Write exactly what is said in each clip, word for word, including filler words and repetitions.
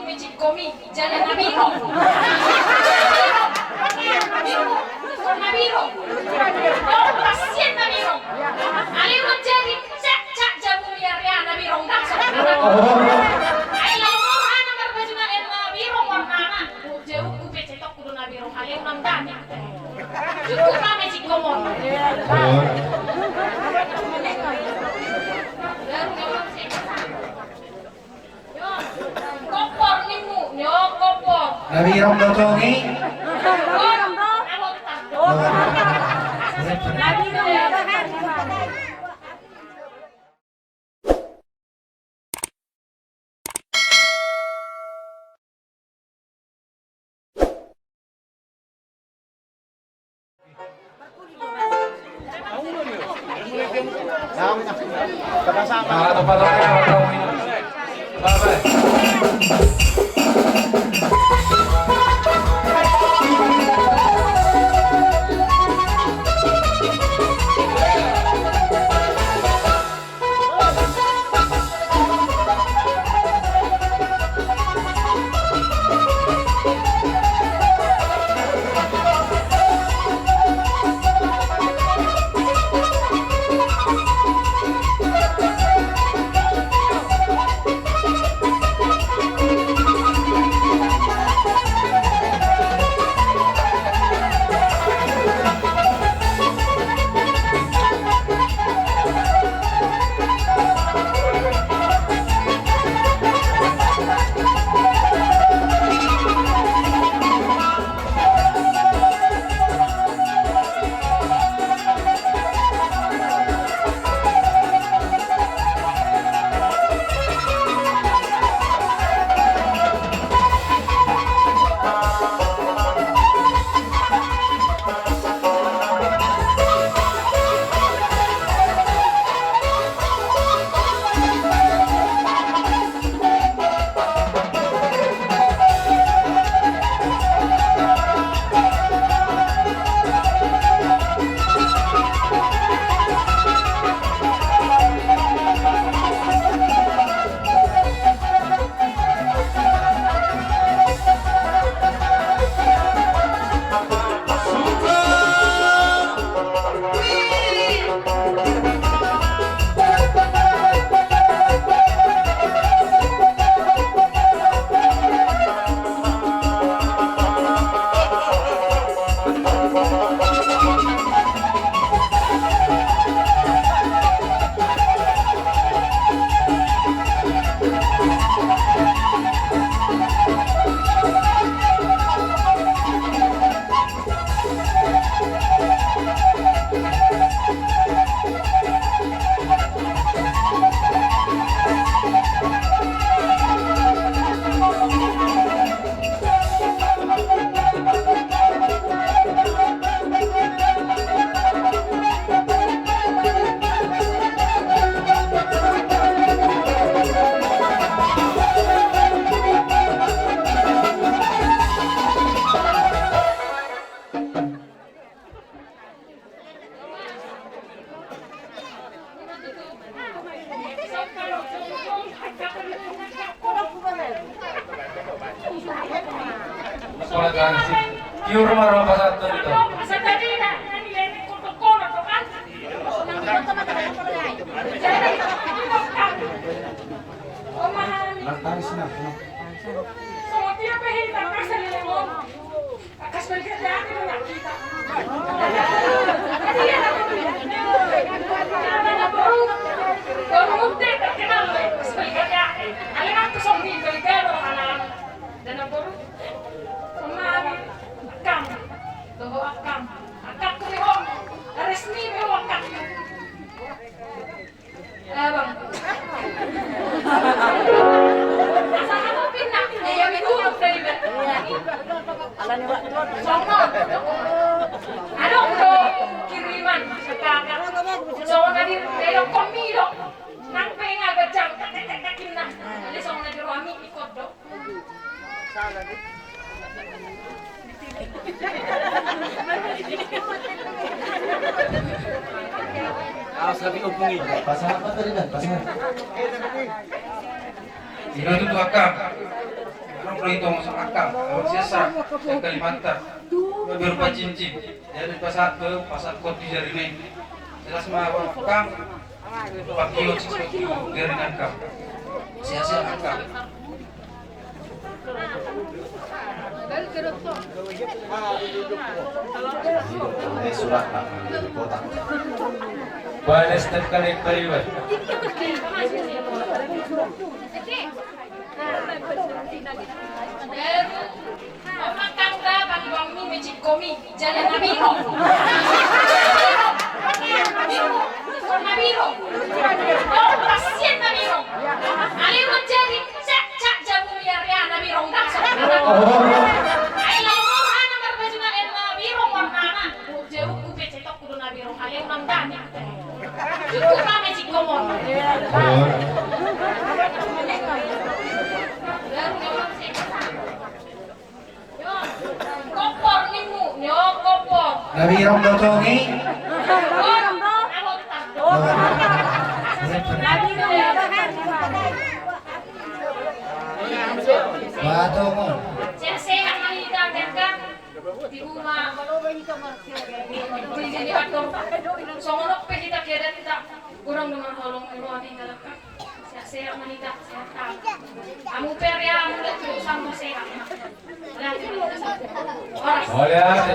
Cik komi, jala na birong. Na birong. Na birong. Pasian na birong. Alai manjadi cak, cak jabu liar ya, na birong dak so. Ai laho murah na marbaju na, eh, na birong warnana. Jabu ku pe cetok kudu na birong. Alai unang dani. Cukup rame cik komon. Baru memang saya. Kompor ninmu, nyo kompor. Na birong do tong i. Kompor. Tiur ma ro pasahat tu. Lantaris na. Tangkas balga te ate do nang hita. Boru mute terkenal do tangkas balga te ate. Alai nang tu son di balga do anak. Dana boru. Sonari akam. Dohot akam. Akam tu ho. Resmi ho akam. Abang. Asa kamu pindah, ya, minggu dari. Songon. Adong do kiriman, kakak. Songon tadi, dari komi do. Nang penga gajang, kakak, kakak, kakak, nah. Jadi songon tadi rohani ikut do. Awas, tapi hubungi. Pasangan apa tadi, Bang? Pasangan. Ina tutu, akam. Ro i tong, sian angkang, sian sa, sian Kalimantan. Berupa cincin. Jadi pasahat tu, pasahat kot di jari ni. Jelas ma, angkang. Pakiot, jari ni angkang. Sian, sian angkang. Ini surat, Pak, di kotak. Balas tekan yang kaliwat. Baru, omang kang ba, bang, bang, mi, mecik komi. Jala na biro. Na biro. Na biro. Pasian na biro. Ale manjadi cak, cak jabu biar ya na biro. Ndang so. Ai laho murah na marbaju na, eh, na biro warnana. Jauh ku pecetok kudu na biro. Ale unang dani. Cukup rame cikomon. Kompor ninmu, nyo kompor. Na biro do tong i. Kompor, na lontar. Ba tong on. Sehat-sehat ma hita, kan? Di rumah. Di sini atur. Songon on pe hita keadaan hita. Kurang dengan holong roha ni dalam. Sehat-sehat ma hita, sehat. Amu pe ya, amu lihat tu sama sehat. Horas. Horas.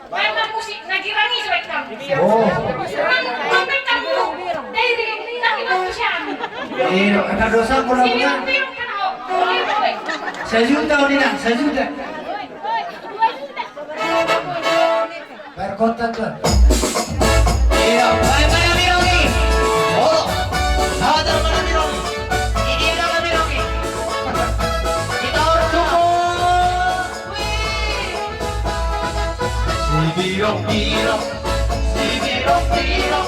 Main na musik, na girang i so ikam. Oh. Rang, rang ikam dulu. Dari, dari, dari, dari, dari, dari. Iya, ada dosa pulang. Sini, kan, oh. Boleh, boleh. Sejuta, Nina, sejuta. Berkontrak, Bang. Iya, baik, baik, Bang Romi. Oh, sadar, Bang Romi. Ini adalah Bang Romi. Kita orang semua. Wih. Si Biro, Biro, si Biro, Biro.